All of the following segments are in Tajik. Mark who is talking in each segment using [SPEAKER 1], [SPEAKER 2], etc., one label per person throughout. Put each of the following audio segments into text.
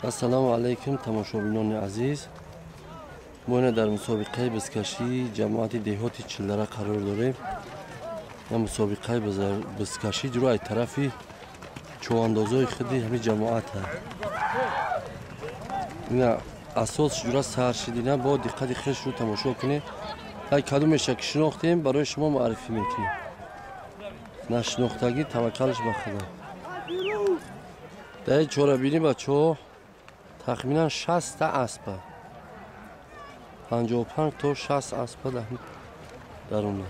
[SPEAKER 1] Ассалому алайкум тамошобинони азиз. Мо ина дар мусобиқаи бизкашии ҷамоати деҳоти Чилдара қарор дорем. Ин мусобиқаи бизкашӣ ҷуро аз тарафи чӯвандозои худи ҳамин ҷамоат ҳаст. Ина асос ҷура сар шидина бо диққати хешро тамошо кунед. Ай кадомеша ки шинохтем барои шумо муаррифӣ мекунем. Нашинохтагӣ таваккалш ба Худо. Дар ин чорабинӣ бачаҳо тахминан 60 та аспа, 55 то 60 аспа даруна.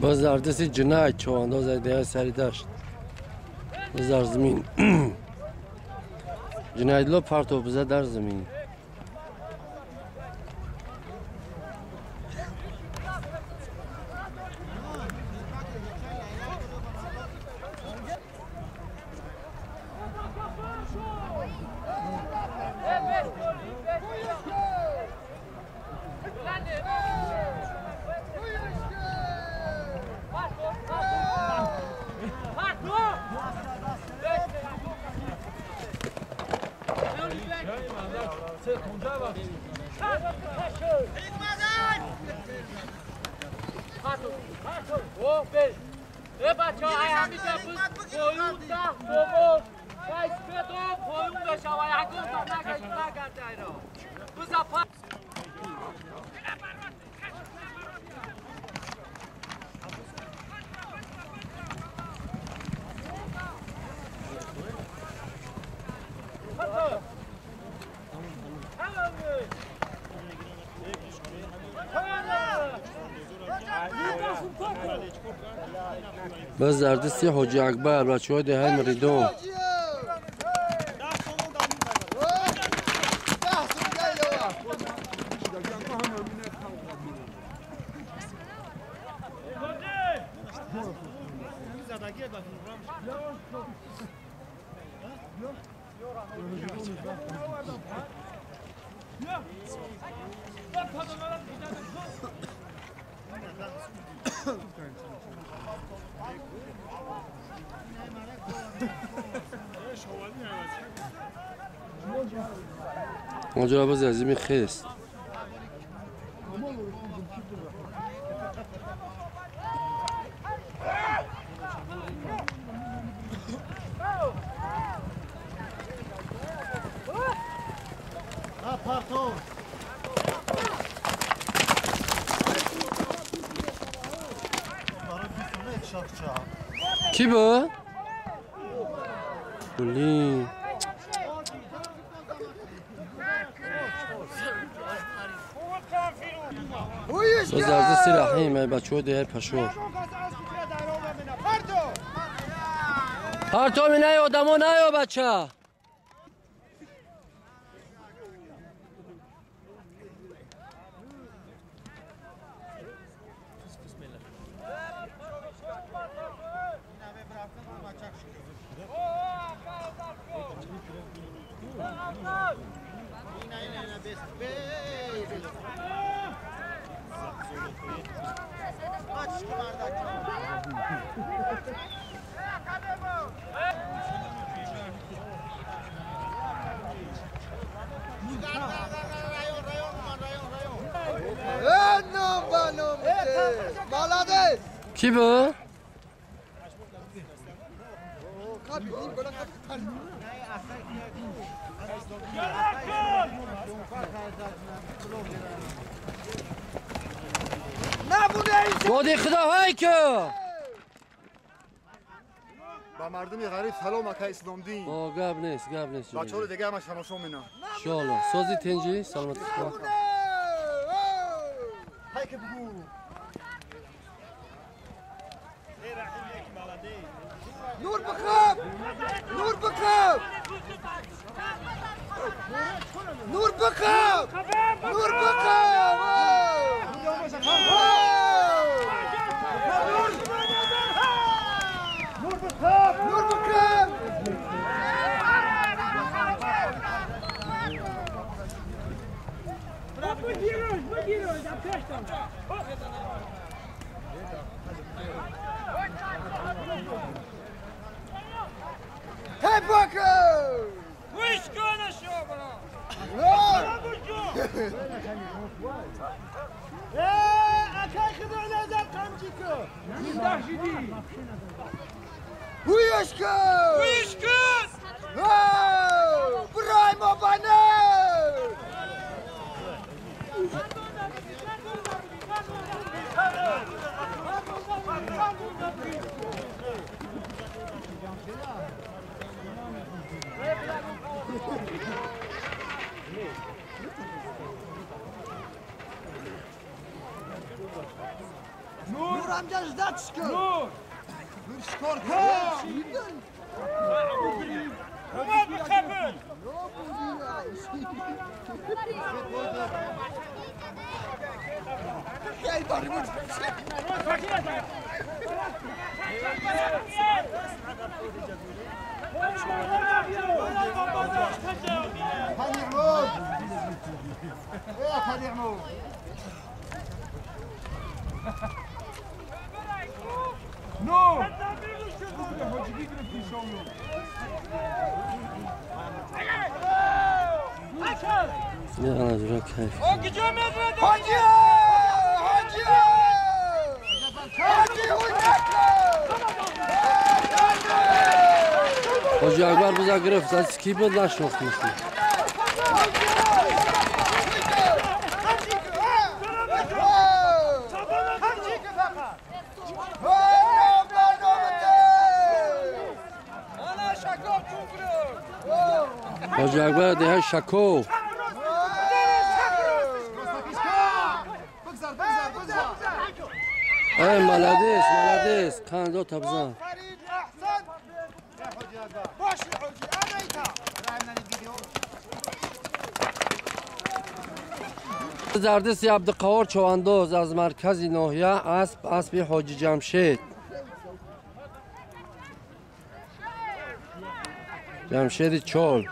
[SPEAKER 1] باز در دست جنایت چوانداز دیگه سری داشت. باز در زمین جنایت لو پرتو بزد در زمین. باز در دستی حاجی اکبر بچه های دهه مریدون. اونجا باز از این خیست. کی بود؟ بلی باز از دست رحیم ای بچه های ده پشور پرتو می نه آدمو نه بچه. کی بود؟ بودی خدا های که
[SPEAKER 2] با مردم غریب سلام اکای اسلام دین.
[SPEAKER 1] گاب نیست گاب نیست.
[SPEAKER 2] بچه‌ها دیگه همش تماشا مینا.
[SPEAKER 1] ان سازی تنجی سلامت.
[SPEAKER 2] های که بگو.
[SPEAKER 3] نور بخاب نور بخاب نور بخاب نور بخاب نور بخاب نور بخاب. Hey Bucko! نور امجاش داتشكو نور نور شكور
[SPEAKER 4] No!
[SPEAKER 1] حاجی اکبر بزا گرفت از کی بود نشناختیم. حاجی اکبر ده شکو. ای مالادیس مالادیس کاندو تبزان. زردس عبدالقهار چواندوز از مرکز ناحیه اسب اسب حاجی جمشید. جمشید چال.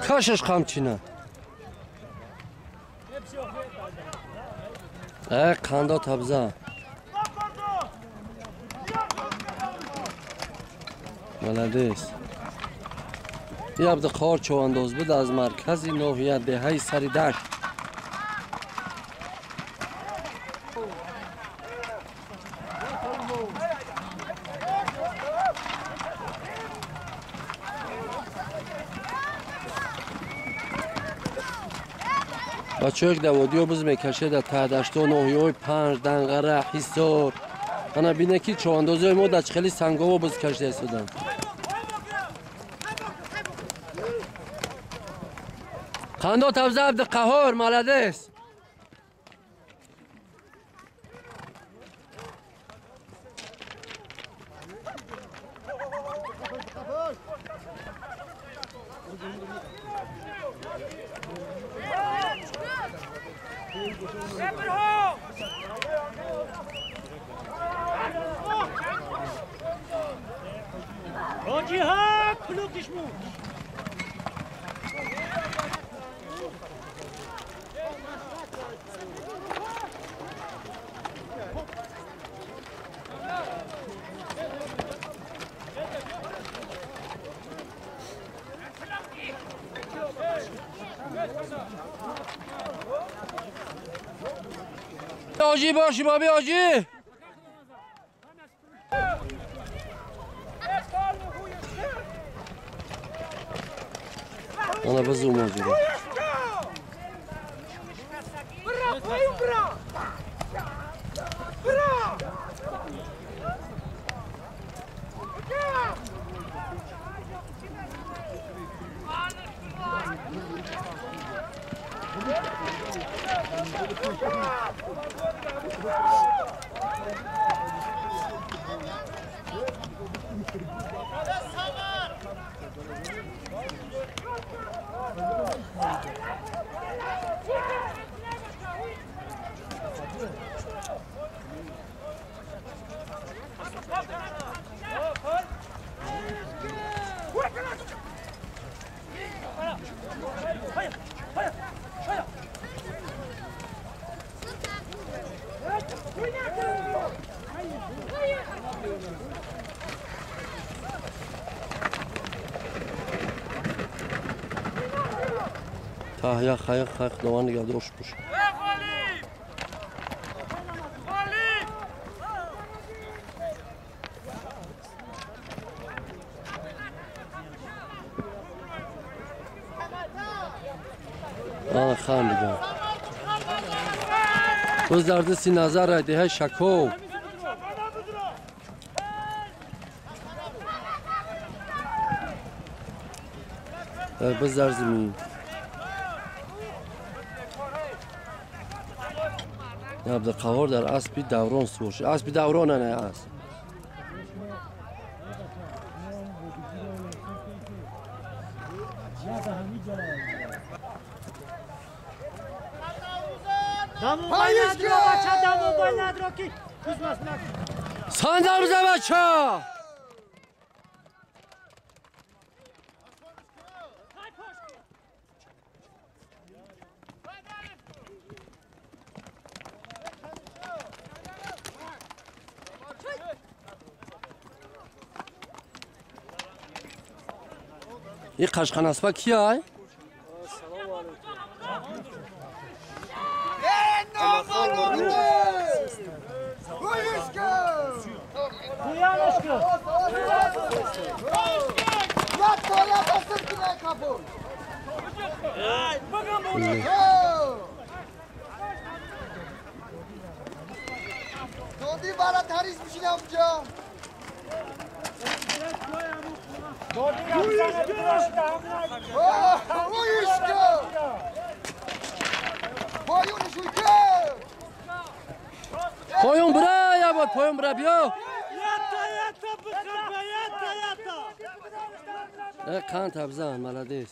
[SPEAKER 1] کاشش قامچینه. قندا تبزه. مالادیس. یه عبدالقهار چواندوز بود از مرکز ناحیه دهه سری دشت. бачаҳое ки дар водиҳо буз мекашед дар таҳдаштҳо ноҳияҳои Панҷ, Данғара, Ҳисор, ана бинед ки човандозиҳои мо дар чӣ хели сангово буз кашида истоданд. Қандо табза Абдуқаҳор маладес. آجی باشی بابی آجی. انا بزو موجوده. Як хайр хайр Худованд нигаҳдорш бошад. Ана хандида. Боз дар дасти назар деҳаи Шаков. Боз дар замин. Абдуқаҳҳор дар аспи даврон сувор шуд. Аспи даврон ана асп. Сандар бизан бача! این قشقن اسبا کیه؟ پایون برا یا بود پایون برا بیا. قند تبزن ملادیس.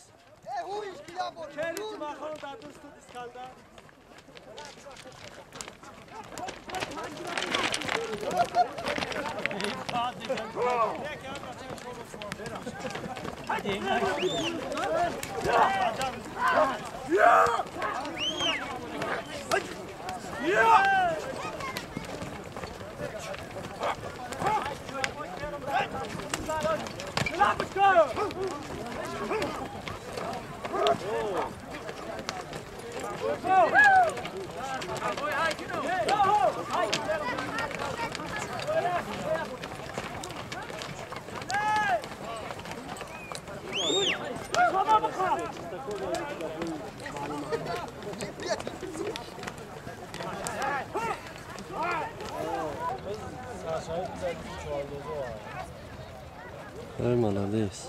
[SPEAKER 1] Молодец.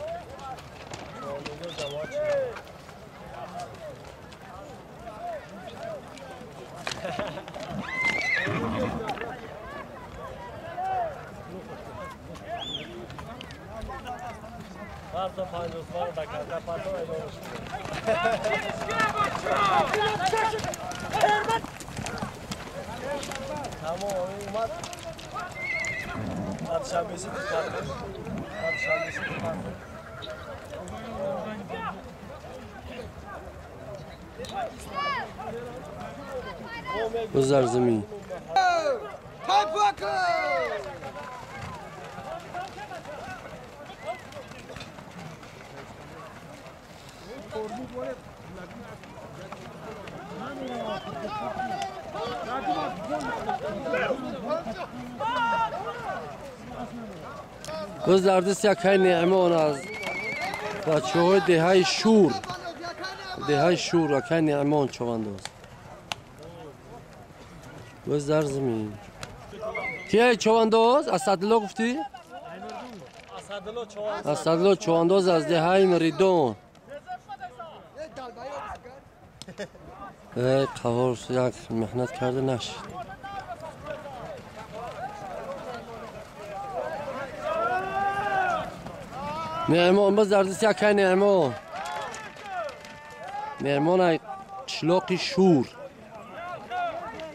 [SPEAKER 1] بذار زمین. باز در دست یک های نعمان از بچه های دههای شور، دههای شور یک های نعمان چوبانداز. باز در زمین کیه چوبانداز؟ اسدالله گفتی؟ اسدالله چوبانداز از دههای مریدان. ای قهار یک محنت کرده نشد. نعمان باز در دست یک های نعمان. نعمان های قشلاقی شور،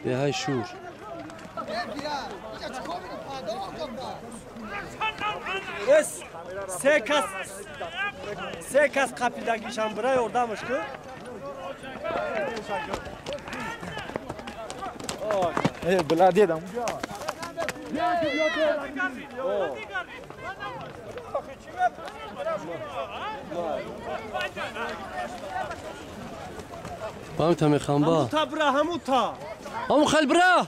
[SPEAKER 1] دههای شور.
[SPEAKER 4] سه کس قپیدگیشان برای اردمش که
[SPEAKER 2] بلا دیدم.
[SPEAKER 1] با تا میخوام با
[SPEAKER 4] تا برا همون تا
[SPEAKER 1] همون خل برا.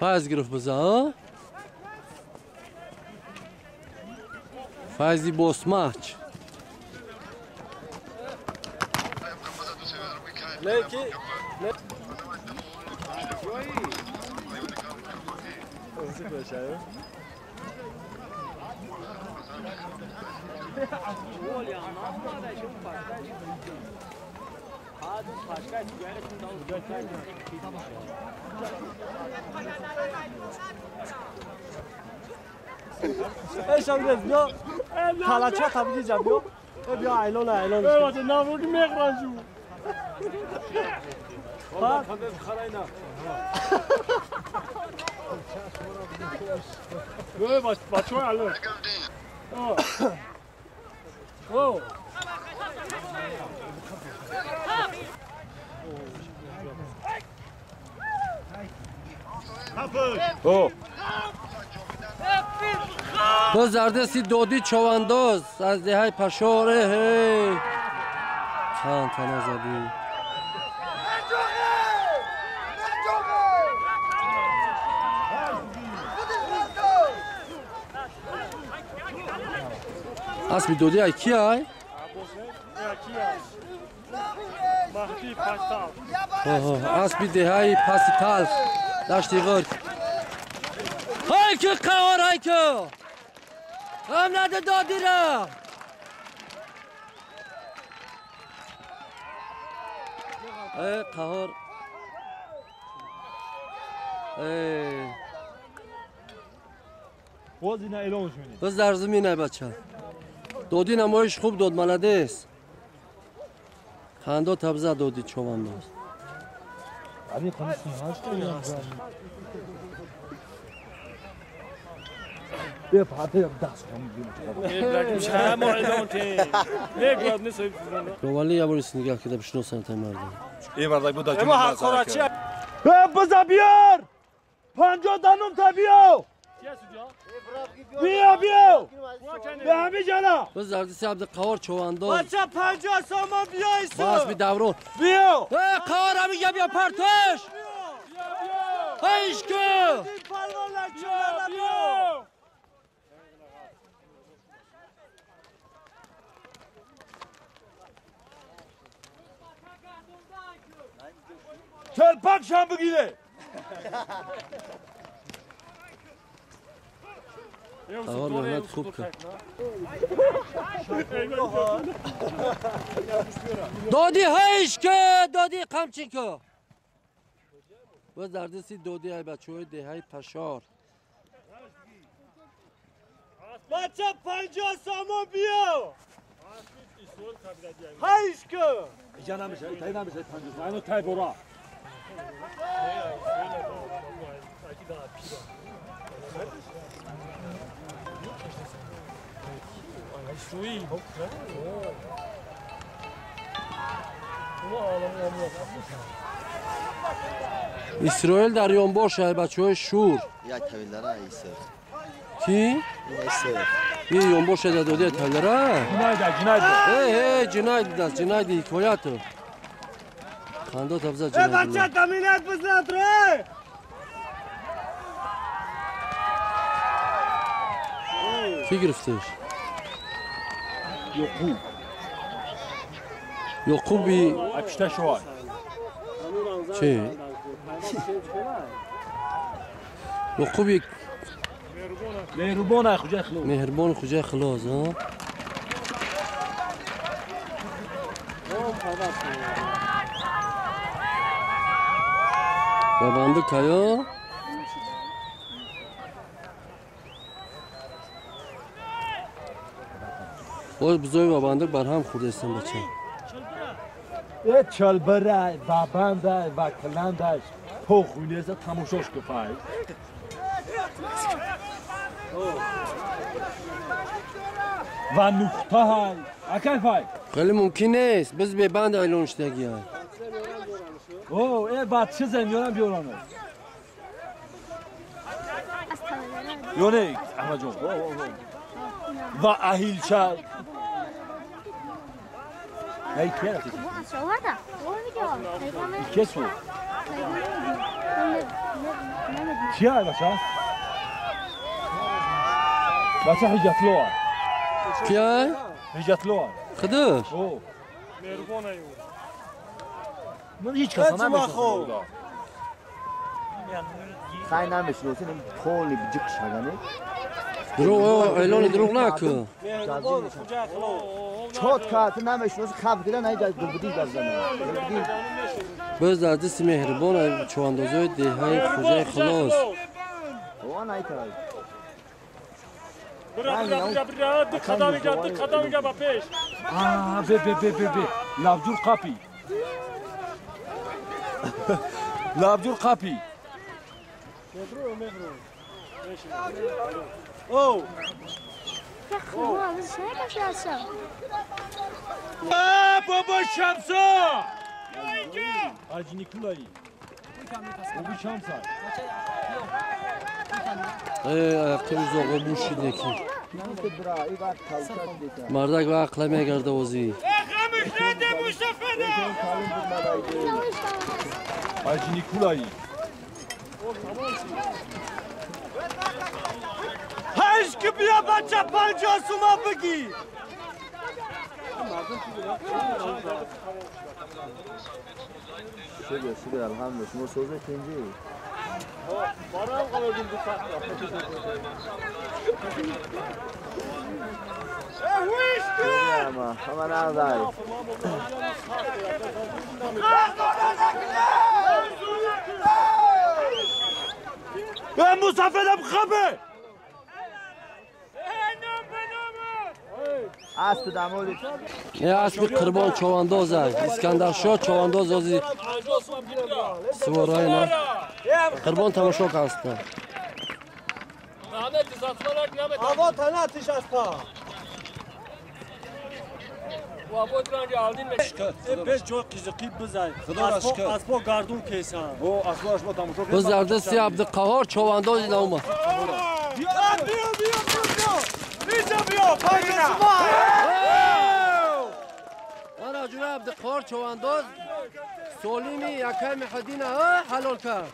[SPEAKER 1] فاز گرفت بزا فازی بosmaç.
[SPEAKER 4] Ne ki? ای شامگز بیا تلاچه تا بگی بیا بیا ایلان ایلان
[SPEAKER 5] ای بچه ناموکی میخرن جو بچه های الان
[SPEAKER 1] باز در دستی دودی چوانداز از دههای پشاره. هی چند تنه زدی. اسبی دودی ای کی ای؟ اسبی دههای پسی تلخ دشتی غرب. های که قهار های که هم نده دادی را. ای قهار ای باز در زمینه بچه دودی نمایش خوب داد ملدیس خندا تبزه دودی چوبانداز. ولی یه بار نگاه کرده بشناسن تا مردم.
[SPEAKER 2] این مردک بود.
[SPEAKER 4] اما حقارت چیه؟ بزا بیار 50 دانم تا بیا بیا بیا به همه جانا.
[SPEAKER 1] باز زردسی عبدالقهار چوانداز.
[SPEAKER 4] بچه 50 سامان بیا ایسو.
[SPEAKER 1] باز بی دورون.
[SPEAKER 4] بیا.
[SPEAKER 1] ای قهار همی بیا پرتش. ایش که.
[SPEAKER 5] بیا.
[SPEAKER 4] چلپک شم بگیره.
[SPEAKER 1] قهار محنت خوب کرد. دادی هیش که دادی قمچین که. باز در دستی دودی های بچه های دههای پشار.
[SPEAKER 4] بچه 50 سامان بیا. هیش که.
[SPEAKER 2] اینجا نمیشه، تایی نمیشه 50 اینو تای برا.
[SPEAKER 1] Исроил дар ёнбош ай бачаҳои шур.
[SPEAKER 3] Як тавилдара иср.
[SPEAKER 1] Ки?
[SPEAKER 3] Иср.
[SPEAKER 1] Ин ёнбош дар доди тавилдара?
[SPEAKER 2] Ҷинайда, ҷинайда.
[SPEAKER 1] Э, ҷинайд даст, ҷинайди ҳикояту. Хандо табза ҷинайд.
[SPEAKER 4] Э, бача, таминат бизанад ре!
[SPEAKER 1] Ки гирифтеш?
[SPEAKER 2] Ёқуб.
[SPEAKER 1] Ёқуби
[SPEAKER 2] Апишта шуай.
[SPEAKER 1] Чи? Ёқуби
[SPEAKER 2] Меҳрубон хуҷаи хилоз.
[SPEAKER 1] Меҳрубон хуҷаи хилоз, а? Бабанды каё? Боз бузои бабандык барҳам хӯрдаистам бача.
[SPEAKER 2] Э чалбарай, бабандай ва каландай похуйнеса тамошош куфай. Ва нуқтаҳай. Акай фай.
[SPEAKER 1] Хеле мумкин нест. Биз бебанд айлон шудагиай.
[SPEAKER 2] О, э ба чӣ земёрам биёрано. Ё не, Аҳмадҷон. Ва аҳилча. Эй кера? Кесу. Чия бача? Бача ҳиҷатло.
[SPEAKER 1] Кия?
[SPEAKER 2] Ҳиҷатло.
[SPEAKER 1] Худаш?
[SPEAKER 2] О. Ман ҳеҷ каса намешносам.
[SPEAKER 3] Хай намешносем, поли биҷиқ шагане.
[SPEAKER 1] Дурӯғ, эълони дурӯғ накун.
[SPEAKER 3] Чот кард, намешноси, хаб кида, на гулбудин гап зана.
[SPEAKER 1] Боз дар дасти меҳрубон чӯвандозои деҳаи хуҷаи хилос.
[SPEAKER 3] О, най тарай.
[SPEAKER 5] Бира, қадам ига, қадам ига ба пеш.
[SPEAKER 2] А, бе, бе, бе, бе, бе. Лабҷур қапи. Лабҷур қапи.
[SPEAKER 4] Оу.
[SPEAKER 2] Бобо Шамсо! Ҳаҷи Никулаи. Боби Шамса.
[SPEAKER 1] Э, ақиби зоғо бушид неки. Мардак ва ақла мегарда озӣ.
[SPEAKER 2] Ҳаҷи Никулаи.
[SPEAKER 4] Ҳеҷ ки бия бача 50 сума бигӣ.
[SPEAKER 3] Шукр, шукр, алҳамдулиллаҳ. Шумо созед тинҷӣ? Ҳама нағзай.
[SPEAKER 4] Э, мусафедам хабе!
[SPEAKER 3] Асп дамоди.
[SPEAKER 1] Э, аспи қурбон човандоз ай. Искандаршоҳ човандоз ози сувораи на. Қурбон тамошо каста.
[SPEAKER 4] Ава танатиш аспа. Беш ҷой қизиқӣ бизай. Аспо гардун кесан.
[SPEAKER 2] О, аспо ашмо тамошо.
[SPEAKER 1] Биз дар дасти Абдуқаҳор човандози наома.
[SPEAKER 4] Биё, биё, биё, биё. Биё, биё, 50 сума.
[SPEAKER 1] Ана ҷура Абдуқаҳор човандоз солими якай меҳадина ҳалол кард.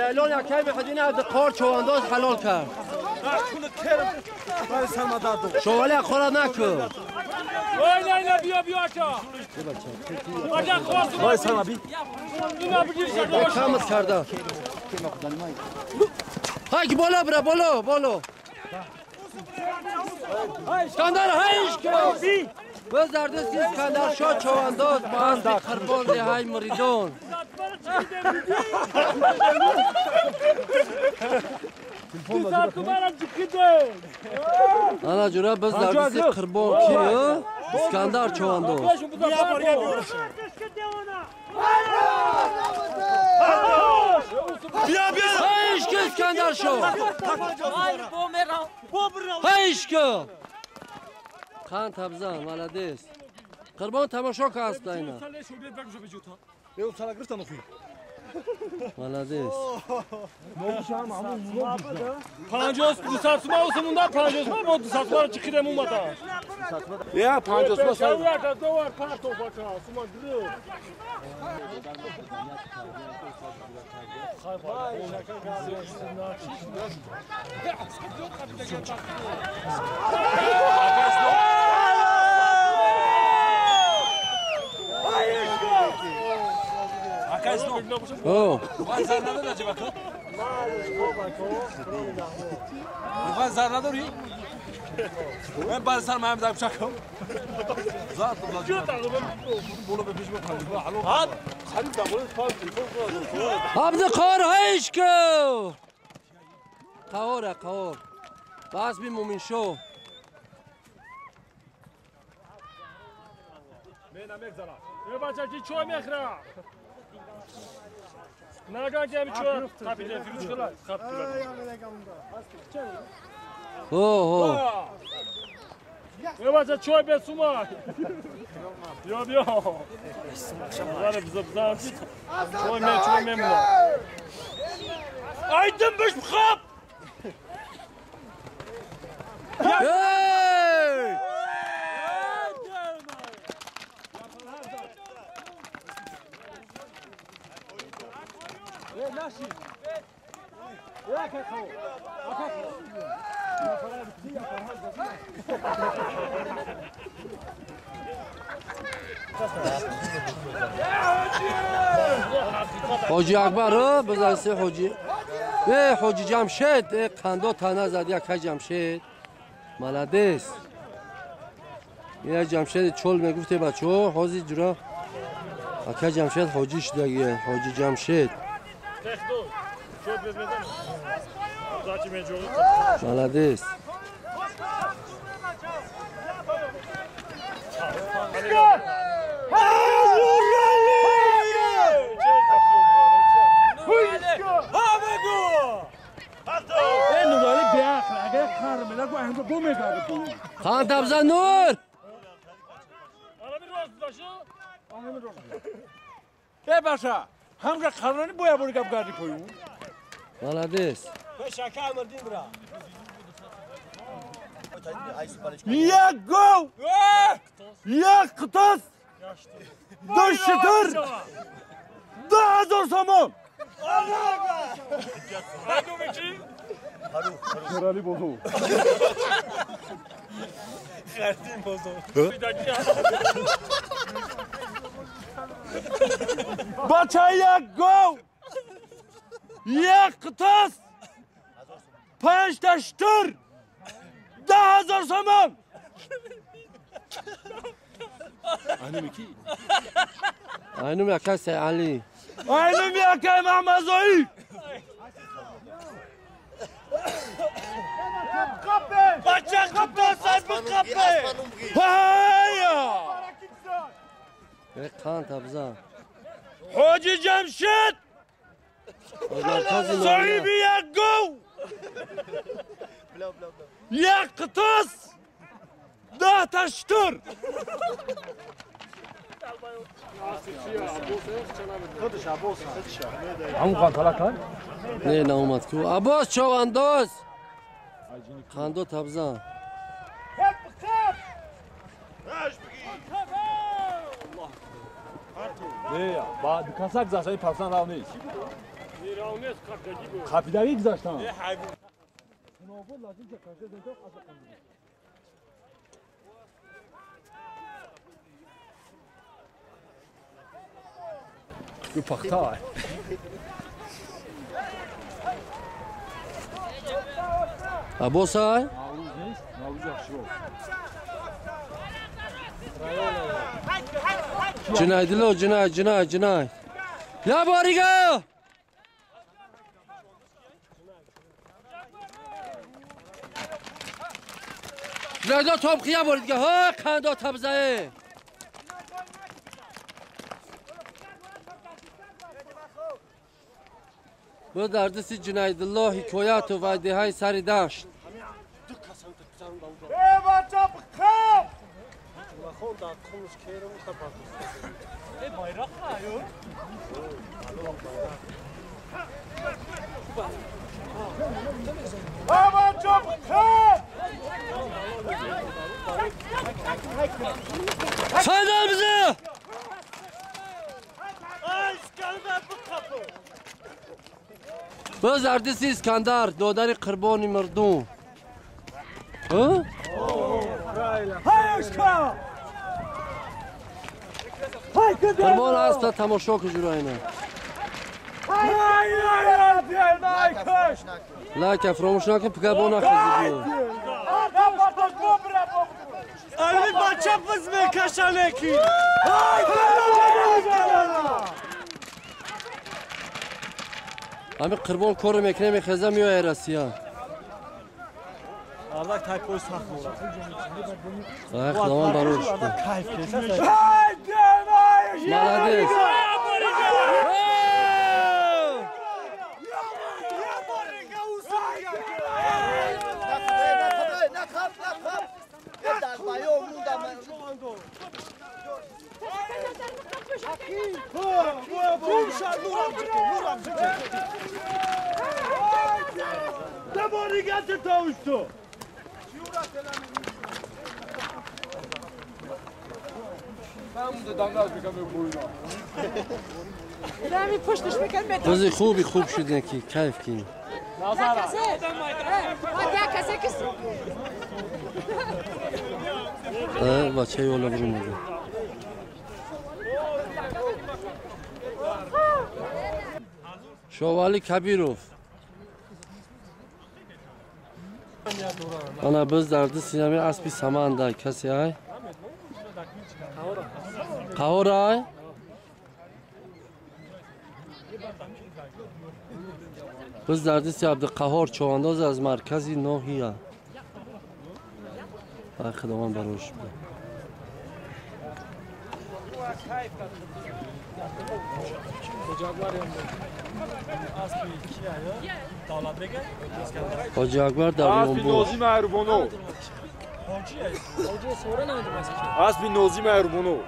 [SPEAKER 1] Эълон якай меҳадина Абдуқаҳор човандоз ҳалол кард. Шовали ақора накун.
[SPEAKER 5] Ой, не, биё, биё, ака.
[SPEAKER 1] Камат карда. Ҳай ки боло бира, боло, боло. Искандар ҳайш ки. Боз дар дасти Искандаршоҳ човандоз ба аспи қурбон деҳаи муридон. Ана ҷура боз дар дасти қурбон ки Искандар човандоз.
[SPEAKER 4] Биё, биё.
[SPEAKER 1] Ҳайш ки Искандаршоҳ. Ҳайш ки. Қан табзан, молодец. Қурбон тамошо ка аспда ина. Молодец.
[SPEAKER 5] 50 200 сuma усумунда 50 сuma бо 200 сuma чиқидем омада.
[SPEAKER 4] Я 50 сuma.
[SPEAKER 5] Шавра довар парто бака сума гру.
[SPEAKER 1] О. Абдуқор ҳайшко. Қаҳора қаҳор. Бас би Муминшо.
[SPEAKER 5] Э бача ки чой мехра? Наган ки ами чой қапида фирӯз кала қапида.
[SPEAKER 1] О, о.
[SPEAKER 5] Э бача чой бесума. Биё биё. Зара биза биза. Чой мемуна.
[SPEAKER 4] Айдим биш бхап.
[SPEAKER 1] Эй! Ҳоҷи Акбар бизаси ҳоҷи. Э ҳоҷи Ҷамшед, э қандо тана зад яка Ҷамшед. Молодец. Я Ҷамшед чол мегуфте бачо, ҳози ҷура ака Ҷамшед ҳоҷи шудагие, ҳоҷи Ҷамшед. Молодец. Хан табза Нур!
[SPEAKER 4] Э баша, ҳамга қарнони боя бори гап гарди пою.
[SPEAKER 1] Молодец.
[SPEAKER 4] Як гов! Як қитос! Ду шитр! 2000 сомон! Бача як гов! Як қитос! 5 та шитр! 10000 сомон!
[SPEAKER 1] Айнум яка Саали.
[SPEAKER 4] Айнум яка Мамазои. Бача қитос бқапе. Ҳая!
[SPEAKER 1] Э қан табза.
[SPEAKER 4] Ҳоҷи Ҷамшед! Соҳиби як гов! Як қитос! 10 та шитр!
[SPEAKER 1] Не наомад ку. Аббос човандоз! Қандо табза.
[SPEAKER 2] Касак гузаштани пафсан рав нест. Қапидавӣ гузаштан. Пахта.
[SPEAKER 1] Аббосай? Ҷинаydilo, ҷинай, ҷинай, ҷинай. Я борига! Ҷинаydilo топқи я борига. Ҳа, қандо табзае. Бу дар дасти Ҷинаydилло ҳикояту ва деҳаи сари дашт. Saydan bizi! Biz ardisi İskandar, dodari Qırboni mardum. Hı? Qırbon asla tamaşa kujurayna. Лайка фромӯш накун, пика бо нахезӣ.
[SPEAKER 4] Али бача биз мекашанеки.
[SPEAKER 1] Ами Қурбон коро мекунем, мехеза меояй Россия.
[SPEAKER 4] Аллах тайпои сахт мурад.
[SPEAKER 1] Ай Худованд барош. Молодец. بازی خوبی خوب شد که کیف کی. بچه یولا برو. Шовали Кабиров. Ана biz дарди синами аспи саманда каси ай? Қаҳор ай? Biz дарди Абдуқаҳор човандоз аз маркази ноҳия. Ай Худованд барош буда. Ҳоҷи Акбар дар Ёнбур.
[SPEAKER 5] Аспи Нозим Айрубонов. Аспи Нозим Айрубонов.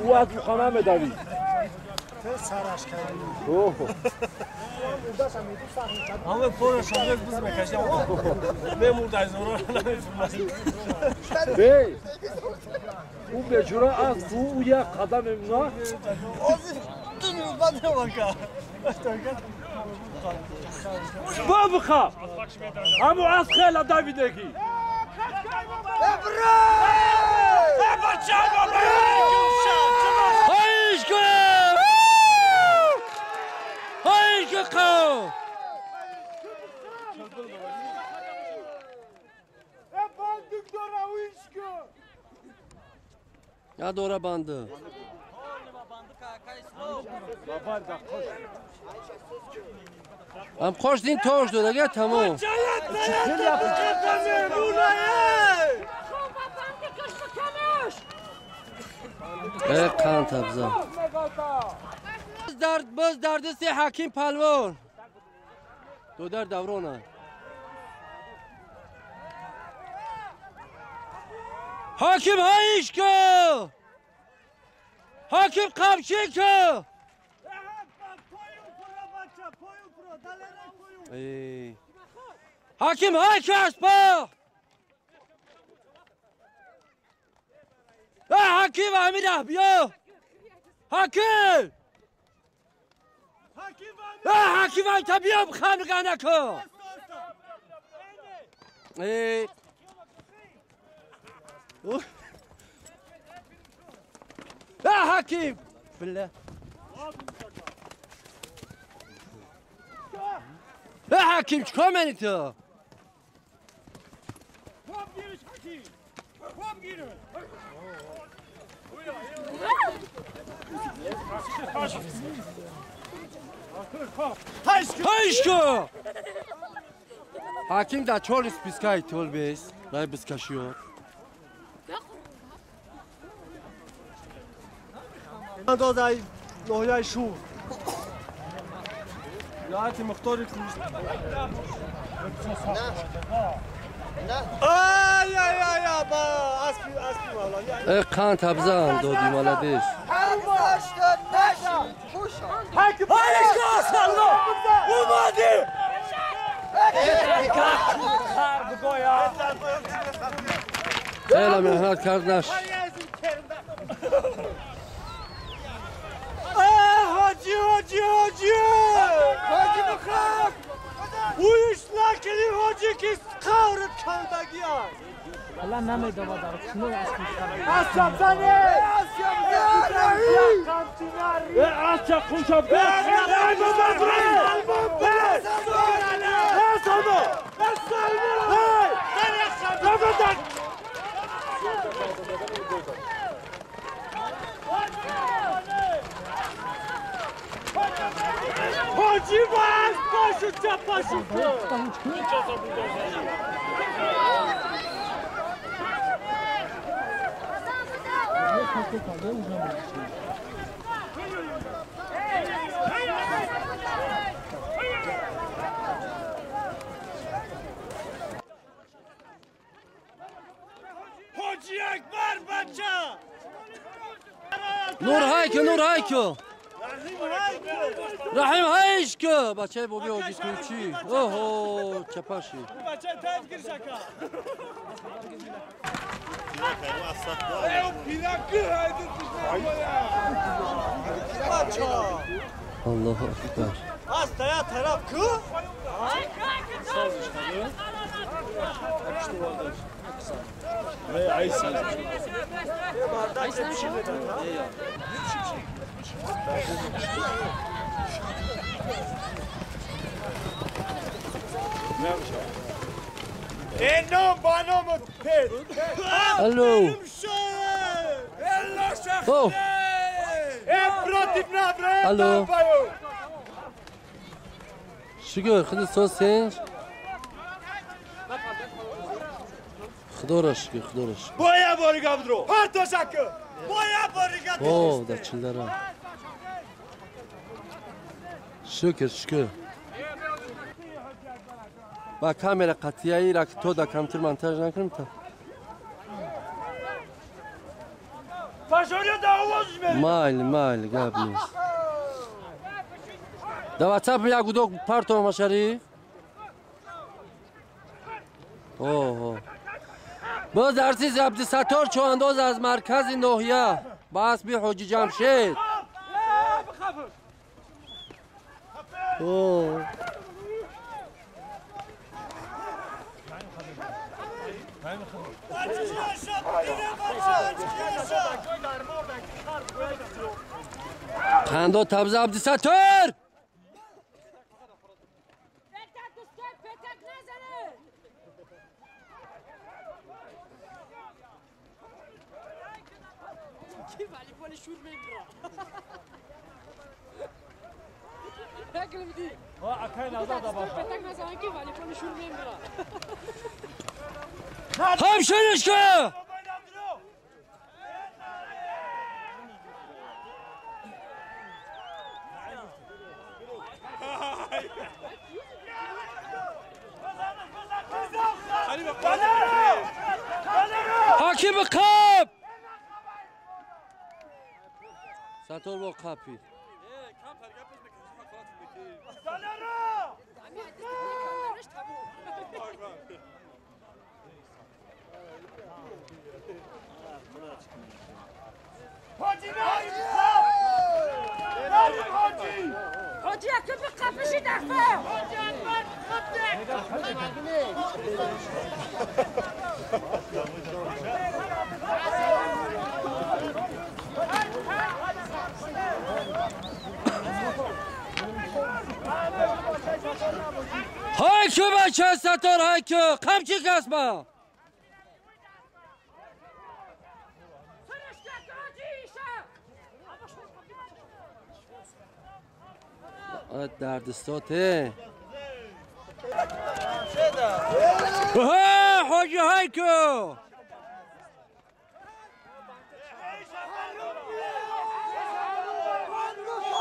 [SPEAKER 5] Ӯ аз хона медавид.
[SPEAKER 4] Ҳама порашон як биз мекашам. Мемурд аз ора намефурмад.
[SPEAKER 5] Бей! Ӯ бечора аз ӯ як қадам мемона.
[SPEAKER 4] Бабха! Ҳаму аз хела давидеги.
[SPEAKER 1] Я дора банды. Ам хош дин тош додага тамом. Э қанд табза. Боз дардиси ҳаким палвон. Додар даврона. Ҳаким ҳаишко! Ҳаким қамчико! Ҳаким ҳайко аспа! Ҳаким амира биё! Ҳаким! Ҳаким айта биё хамиганако! Ҳаким! Билла! Ҳаким чикор мени ту? Ҳайшко! Ҳаким дар чор спискаи тол бес, рай бискашиё.
[SPEAKER 4] Андозаи ноҳияи Шур. Вилояти Мухтори Кӯҳистон. Ай ай ай با اسبی اسبی مولانا.
[SPEAKER 1] قند تبزن دادی молодец.
[SPEAKER 4] اومدی.
[SPEAKER 1] خیلی مهنت کرد نش.
[SPEAKER 4] حاجی حاجی حاجی حاجی بخواب اویش نکنی حاجی که قورت کندگی هست
[SPEAKER 2] الله نمیدواد شنو اسبی
[SPEAKER 4] اسب زنی اسب خوشم حاجی باید پاشو چپ پاشو حاجی اکبر بچه
[SPEAKER 1] نور هایکو نور هایکو رحیم هایش که بچه بابی حاجی کوچی اوه چپاشی
[SPEAKER 4] بچه تاج گیر شکا
[SPEAKER 1] الله اکبر
[SPEAKER 4] از تیا طرف کو
[SPEAKER 1] الو الو شکر خود سوسین خدا را شکر خدا را شکر
[SPEAKER 4] بایا باریگا بدرو هر تا شکر بایا باریگا
[SPEAKER 1] او در چلدره شکر شکر با کامرا قطعی را که تو در کامپیوتر مونتاژ نکنم تا مایل مایل گپ نیست در واتساپ یک گودو پارتو مشاری اوه باز ارتیز عبدالستار چوانداز از مرکز ناحیه با اسب حاجی جمشید اوه قندو تبز عبدالستار همشنش که حاکم قاب ساتور با قاپی
[SPEAKER 6] حاجی اکبر قفشی دفعه حاجی اکبر
[SPEAKER 1] هایکو بچه ستار هایکو قمچی کسبا دردستاته حاجی هایکو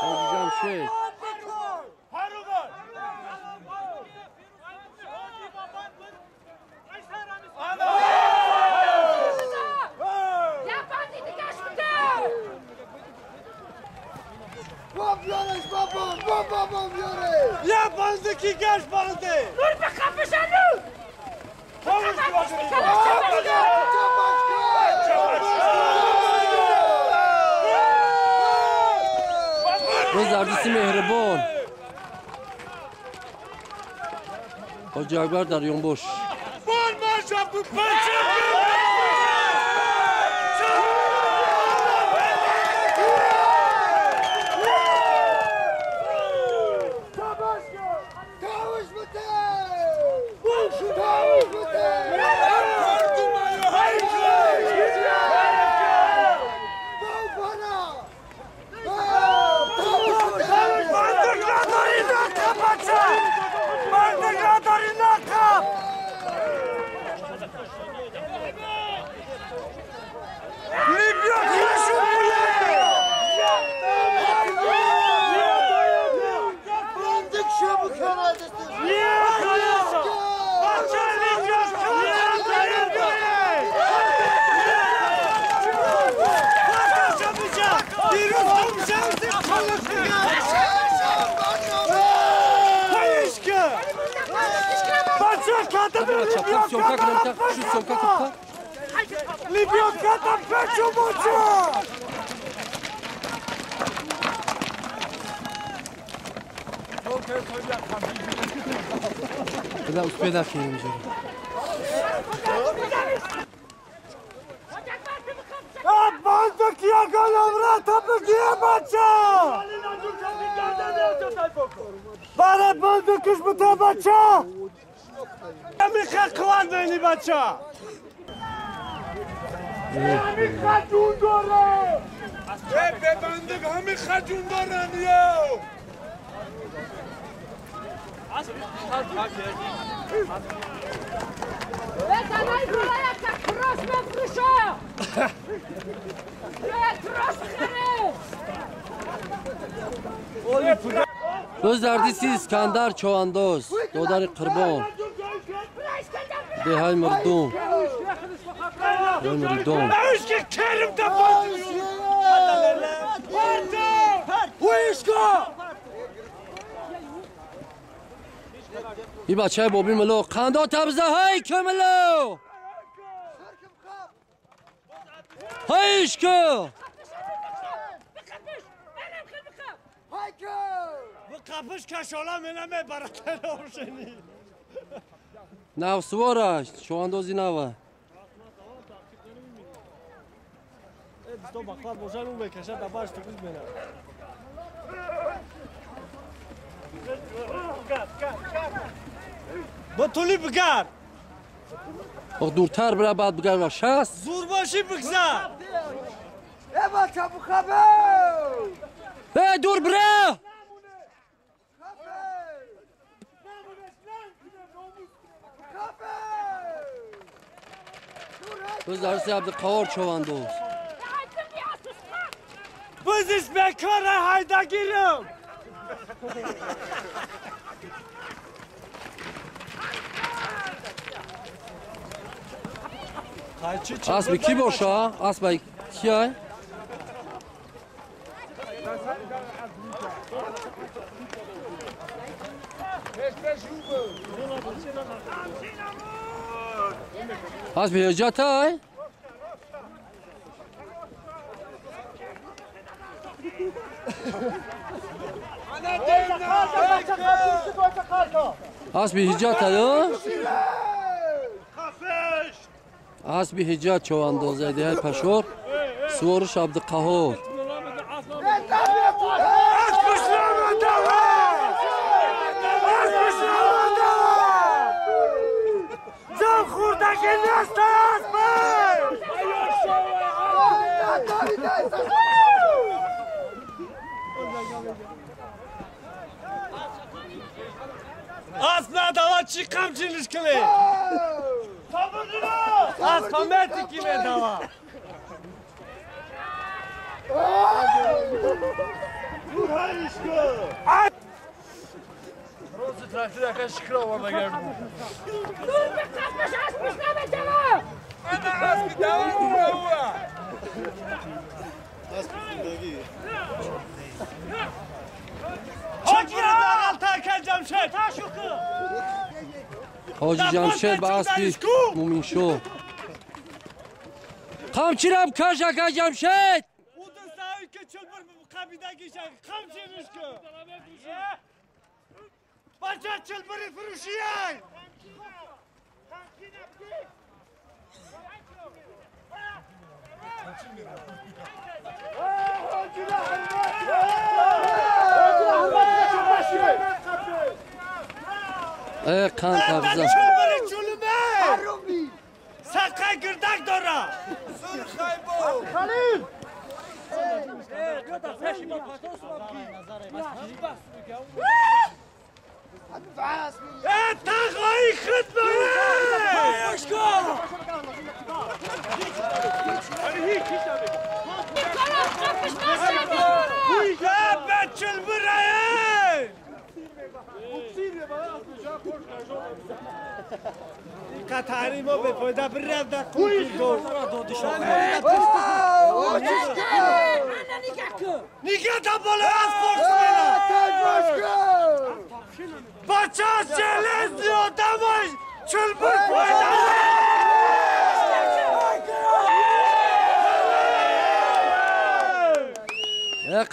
[SPEAKER 1] حاجی جمشید
[SPEAKER 3] بیارش بابا بابا بیارش
[SPEAKER 4] یه بنده کی گشت بنده
[SPEAKER 6] نور بخفش نور
[SPEAKER 1] باز دردیسی مهربان حاجی اکبر در یونبوش باز دردیسی اسکندر چوانداز دادر قربان деҳаи мардум муридон и бачаи боби мило қандо табза ҳай ки мило ҳайш ки
[SPEAKER 4] قپش کشاله منمه براتر آشنی
[SPEAKER 1] نو سوارش چواندازی نوه
[SPEAKER 4] دوستان بخواد باشن اون بکشه دباش تو بز منم با طولی بگر
[SPEAKER 1] دورتر برا بعد بگر و شست
[SPEAKER 4] زور باشی بگذر
[SPEAKER 3] ای بچه بخبه
[SPEAKER 1] ای دور برا باز درسی عبدالقهار چواندوز
[SPEAKER 4] بزش بکاره هایدا گیرم
[SPEAKER 1] اسب کی باشه؟ اسب کیه؟ اسب هجت های؟ اسب هجت های؟ اسب هجت چواندازه ده پشور سوارش عبدالقهار
[SPEAKER 4] اسب ندوا چی قمچینش کنه؟ اسب مرتی کی ندوا؟ روز تراکتور اکن شکر آورده گردم.
[SPEAKER 6] دور به قفش اسبش نمی‌دوا.
[SPEAKER 4] انا اسب دوا نمی‌دوا. اسب زندگی.
[SPEAKER 1] Ҳоҷи Ҷамшед ба аспи Муминшоҳ. Қамчирам каш, ака Ҷамшед!
[SPEAKER 4] Бача чилбири фурӯшияй!
[SPEAKER 1] Қанд табза.
[SPEAKER 4] Сақай гирдак дора. Халил. Тағои хидмат. قطعی ما به فایده برد در نگه تا بالا از فاکس بچه از جلز آدمش چلبر فایده.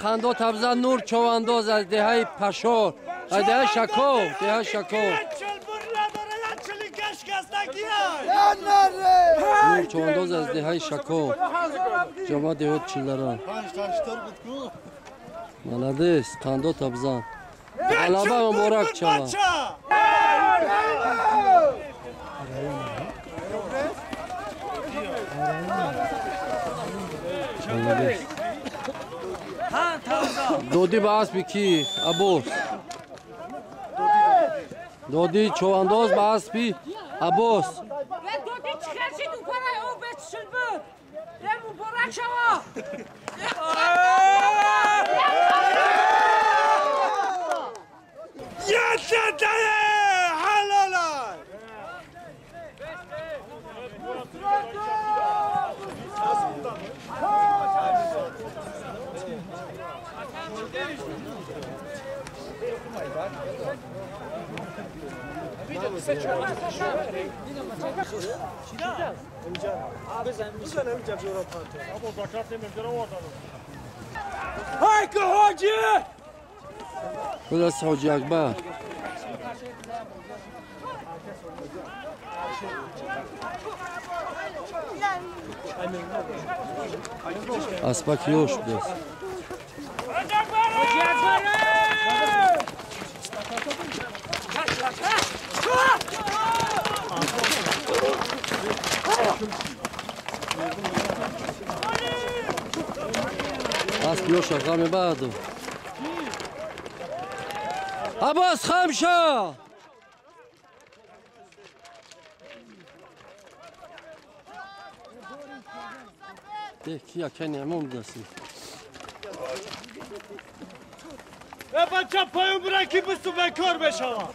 [SPEAKER 1] Қандо табза Нур Човандоз аз деҳаи Пашор, аз деҳаи Шако, деҳаи Шако. Нур Човандоз аз деҳаи Шако. Ҷамоат деҳот Чилдара. Молодец, қандо табза. Ғалаба муборак шава. Молодец. Доди ба аспи ки? Аббос. Доди Човандоз ба аспи Аббос.
[SPEAKER 6] Доди чӣ хел шид упарай об бечшил буд. Е муборак шава.
[SPEAKER 4] Я дадае ҳалолай.
[SPEAKER 1] Худас Ҳоҷи Акбар. Аспак ёш будааст. Асп ёш аға мебарду. Аббос хам шо! Ки яка неъмон будааст.
[SPEAKER 4] Бача поён бура ки бисту бекор бешавад.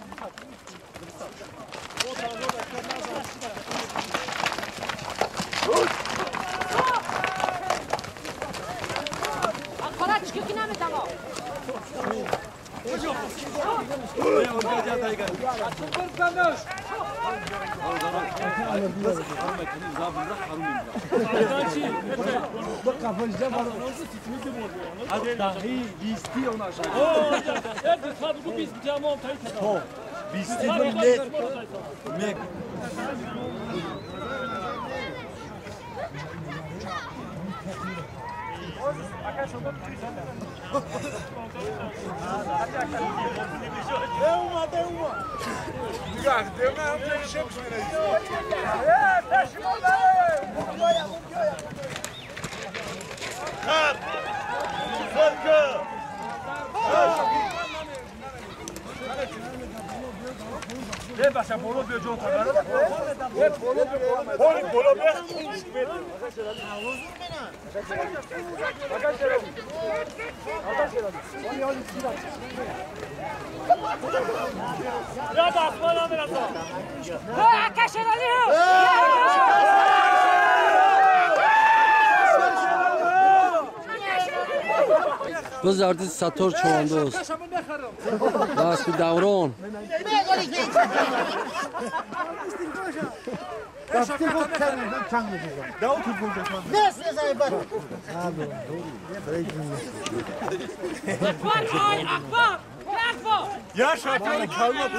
[SPEAKER 1] Biz artık Sator çoğunduz. Bas bir davron.
[SPEAKER 4] Ya şarkı kalma.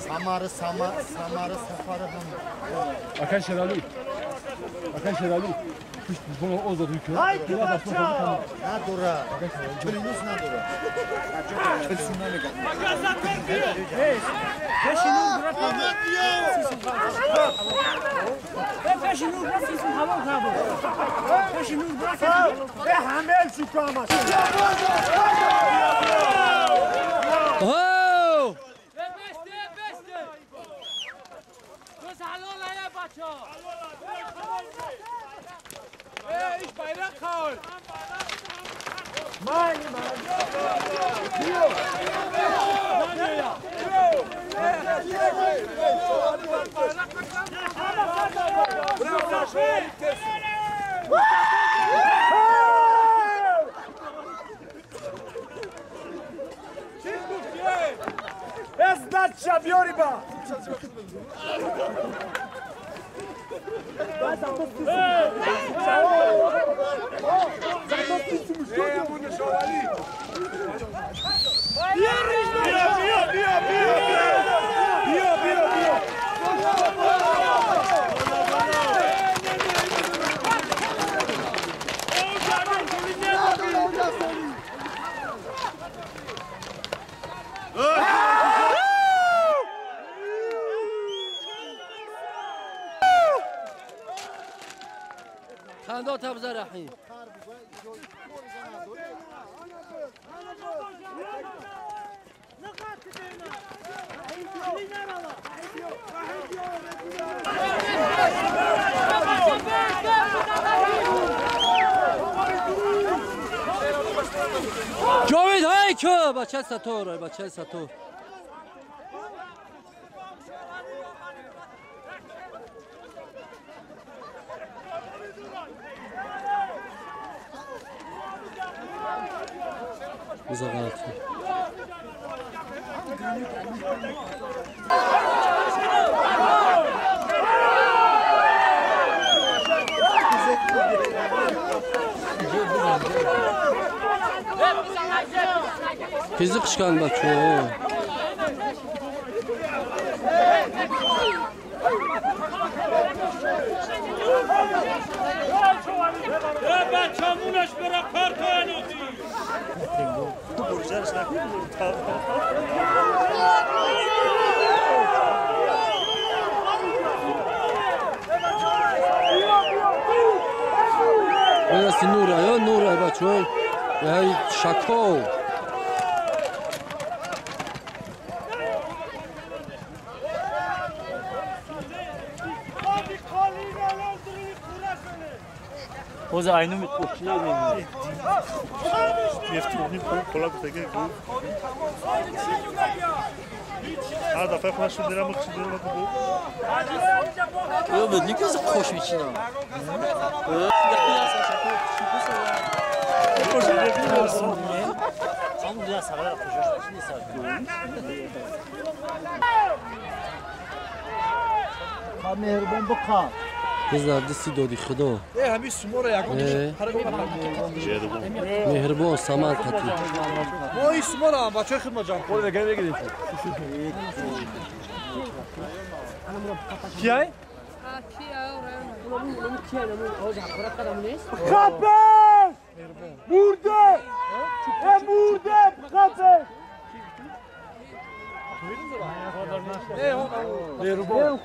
[SPEAKER 3] Samarı, Samarı, Safarı ham.
[SPEAKER 5] Akan Şerali. Akan Şerali. Bunu o da dükkan.
[SPEAKER 3] Haydi bacha. Nadura. Çölünüz nadura.
[SPEAKER 1] Oh! خندا تبزه رحیم. جاوید های که بچه سطور بچه سطور. بزغاتی Fizik çıkan bak çoğu. Burası Nura ya Nura bak çoğu. Ya şako.
[SPEAKER 2] Оз айну мекӯшина мемонад.
[SPEAKER 7] Мефтуни кола гуфтаги гу. Ҳар дафъа худаш дирам худаш гу.
[SPEAKER 2] Ё буд никаз хош мечинам.
[SPEAKER 3] Меҳрубон бикан.
[SPEAKER 1] Бизар дасти доди худо. Меҳрубон самар қатӣ.
[SPEAKER 5] Мо сумора бачаи хидмат ҷамъ кор мекунем мегирем. Кияй?
[SPEAKER 4] Хапеш! Бурде! Бурде! Хапеш!
[SPEAKER 5] Меҳрубон.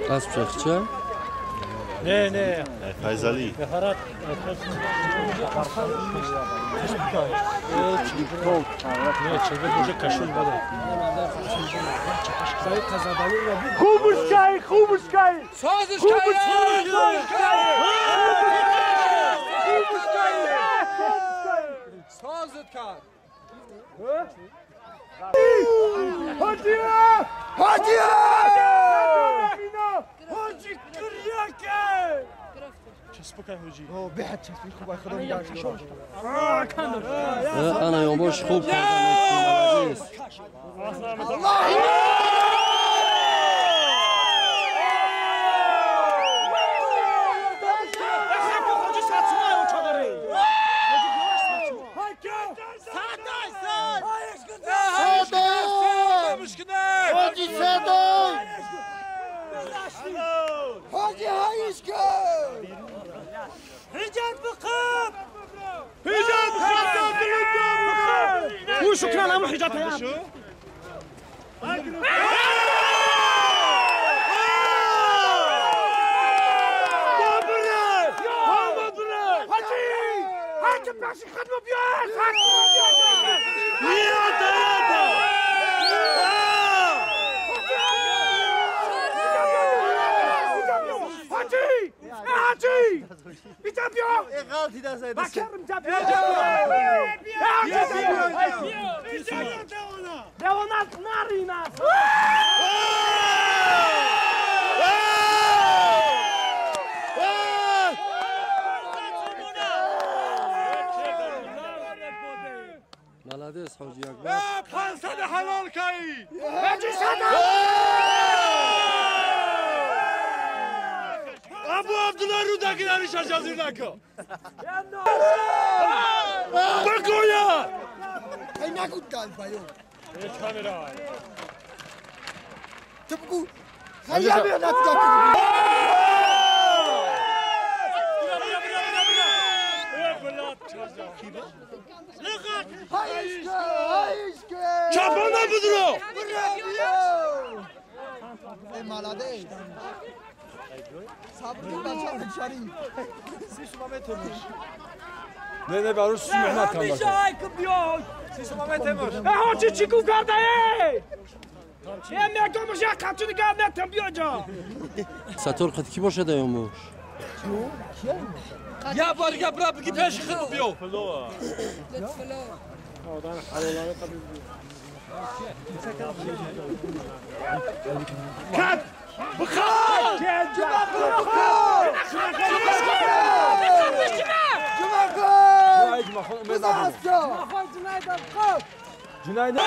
[SPEAKER 1] Асп шахча.
[SPEAKER 4] Не, не.
[SPEAKER 7] Файзали.
[SPEAKER 5] Хубушкай, хубушкай.
[SPEAKER 2] Созишкай.
[SPEAKER 5] Хубушкай.
[SPEAKER 2] Созит кард.
[SPEAKER 5] Ҳоҷия! Ҳоҷия! Ҳоҷи киряке!
[SPEAKER 7] Часпакай ҳоҷи.
[SPEAKER 3] О, беҳад часпи хуб, ай худо нигаҳ дорад.
[SPEAKER 1] Ана ёмош хуб карда.
[SPEAKER 3] Аллоҳ! Hacı Hayışkı!
[SPEAKER 4] Hicab بقب! Hicab بقب!
[SPEAKER 2] وشكرا لهم حجاب يا
[SPEAKER 1] Молодец, Ҳоҷи Акбар.
[SPEAKER 7] 500 ҳалол кай! Абу Абдулла Рудаки дариш ҷазир нако. Бакоя!
[SPEAKER 3] Ай нагуд гал баё. Ту бугу. Хайя бе натга. Hayışkı, hayışkı.
[SPEAKER 7] Çapana budro.
[SPEAKER 3] Bravo. Ey malade. Sabr бача шариф.
[SPEAKER 5] Не, не, барош меҳнат кардам.
[SPEAKER 2] Ҳамеша ай ки биё. Ҳоҷи чӣ гуфт карда э? Е мегом я қамчи дигар нетам биё ҷо.
[SPEAKER 1] Сатор қад ки бошад аёмош?
[SPEAKER 5] Я бор дига бира бигӣ пеши худо биё.
[SPEAKER 7] Кат! Бихор!
[SPEAKER 5] Ҷунайда.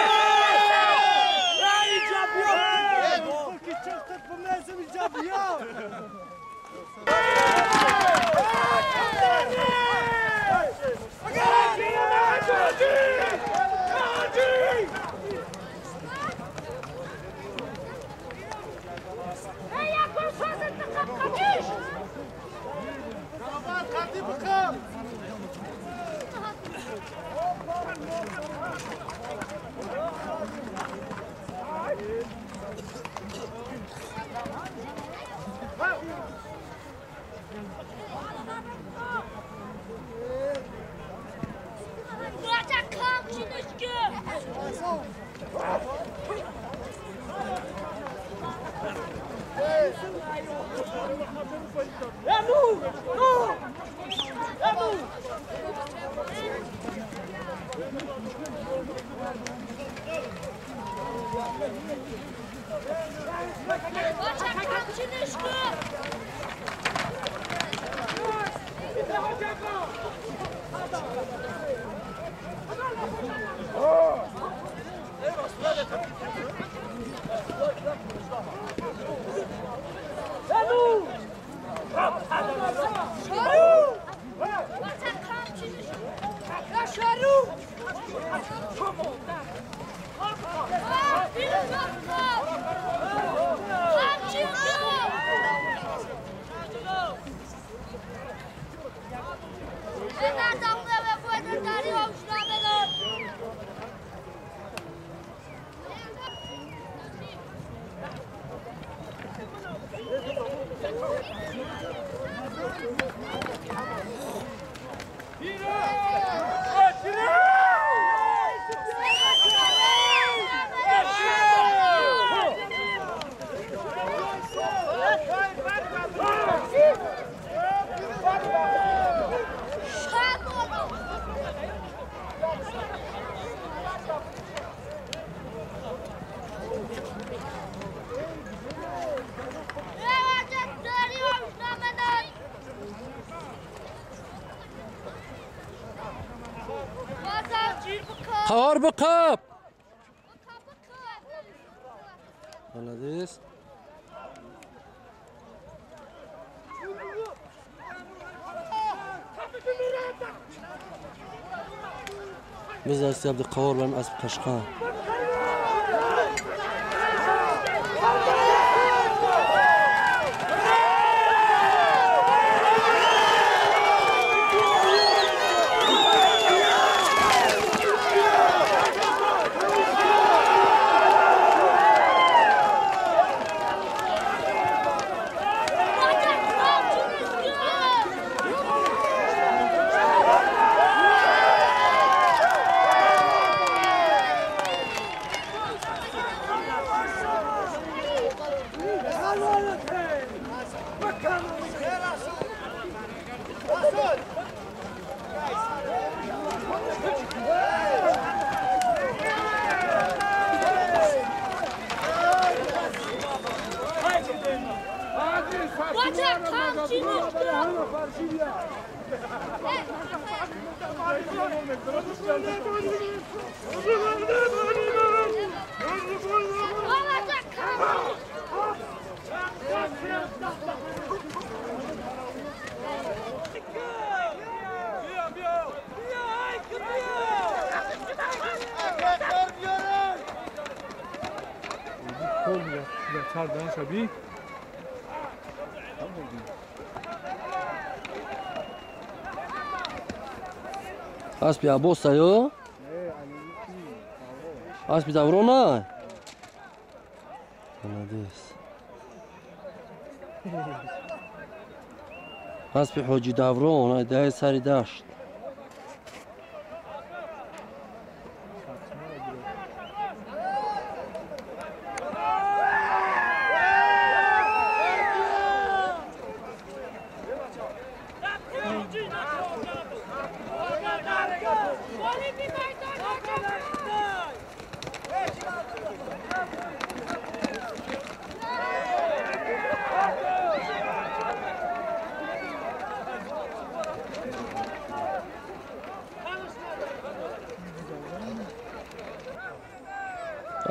[SPEAKER 1] Qahor biqib. Молодец. Biz Asiyabda qahor bilan asp qashqa. Аспи Аббос аю? Аспи Даврона? Молодец. Аспи Ҳоҷи Даврон, ай даҳи сари дашт.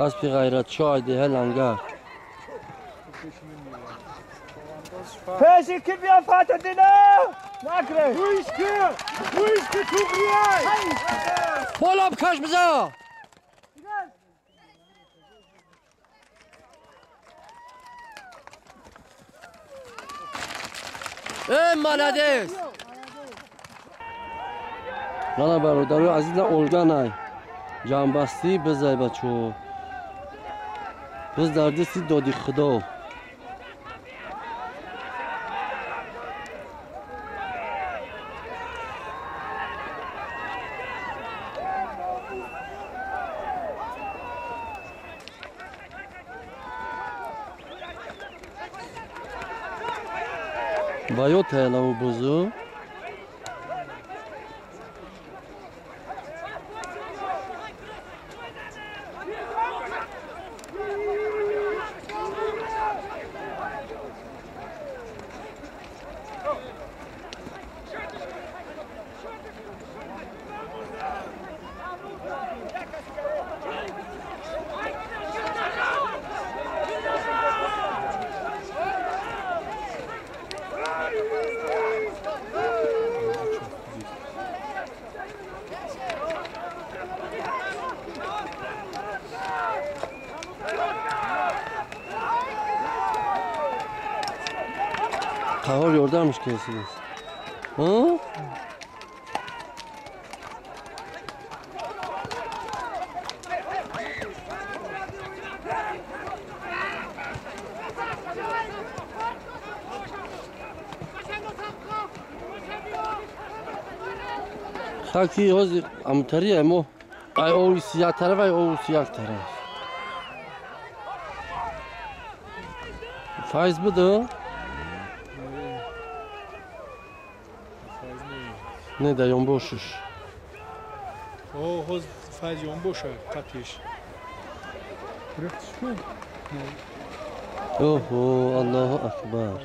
[SPEAKER 1] Аспи ғайратшоҳ деҳа лангар.
[SPEAKER 2] Пеши ки бия Фатҳиддина? Накре. Гӯиш ки? Гӯиш ки туғрияй?
[SPEAKER 1] Боло бикаш биза. Эй, молодец! Мана бародарои азиз, на Олганай. Ҷамъбастӣ бизай бачо. Biz дар дасти доди Худо. Ва ё таялаву бузу. Qahor yordamش kelsiz. Ha? Хаки ҳозир амтария мо ай овис як тараф, ай овис як тараф. Файз буду? Не да ёнбошиш.
[SPEAKER 7] О, ҳоз файз ёнбоша қатиш.
[SPEAKER 1] Оҳо, Аллоҳу акбар.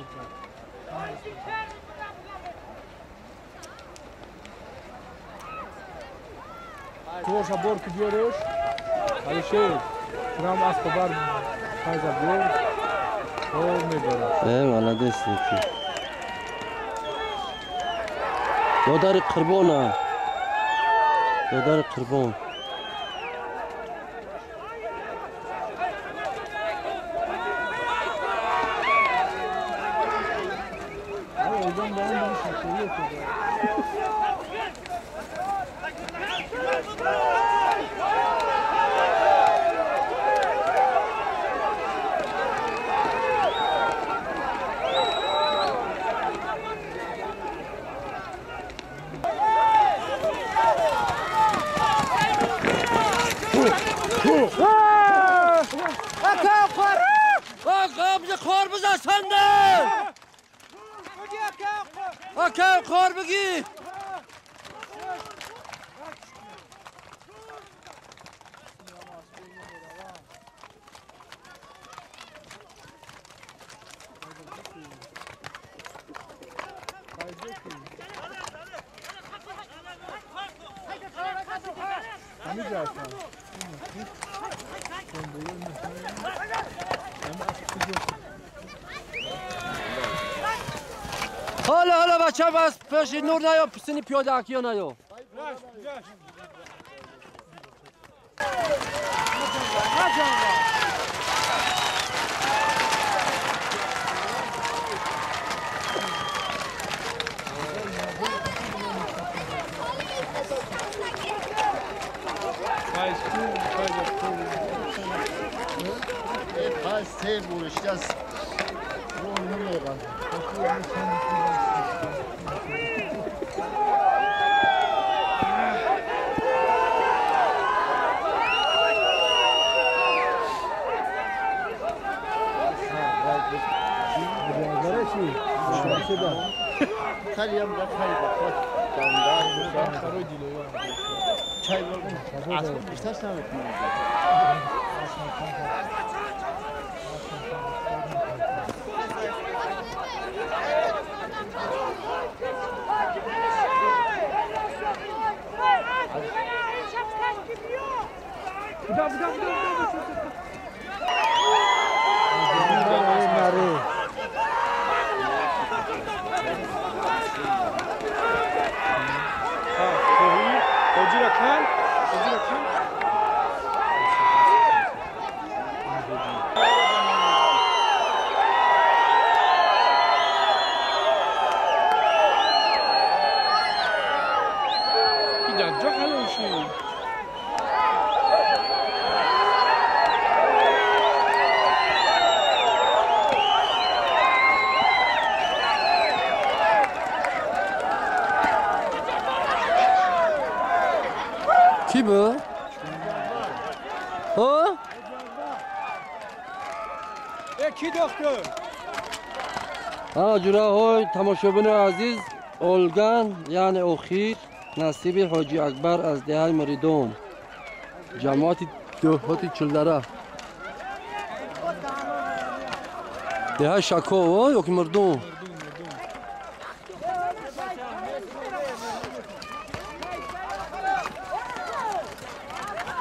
[SPEAKER 4] Творша бор ки биёреш, Алишер, турам аспа бар файза биёр, то мебарад.
[SPEAKER 1] Молодец ки. Додари қурбона. Додари қурбон. Akam qor bigi. حالا حالا بچه بس پیش نور نیا پسینی پیاده اکیا نیا.
[SPEAKER 3] پس برشته است.
[SPEAKER 1] کی بود؟ ها؟
[SPEAKER 2] کی دکتر؟
[SPEAKER 1] ها جوراهای تماشابین عزیز، اولگان یعنی اخیر نصیب حاجی اکبر از دهه مریدون جماعت دهات چلدره دهه شکو یا که مردم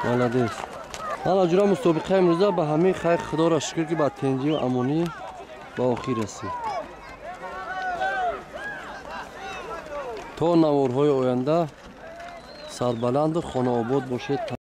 [SPEAKER 1] молодец. Ҳала ҷура мусобиқа имрӯза ба ҳамин хайр худоро шукр ки ба тенҷӣ ва амонӣ ба охир расид. То наворҳои оянда сарбаланду хонаобод бошед.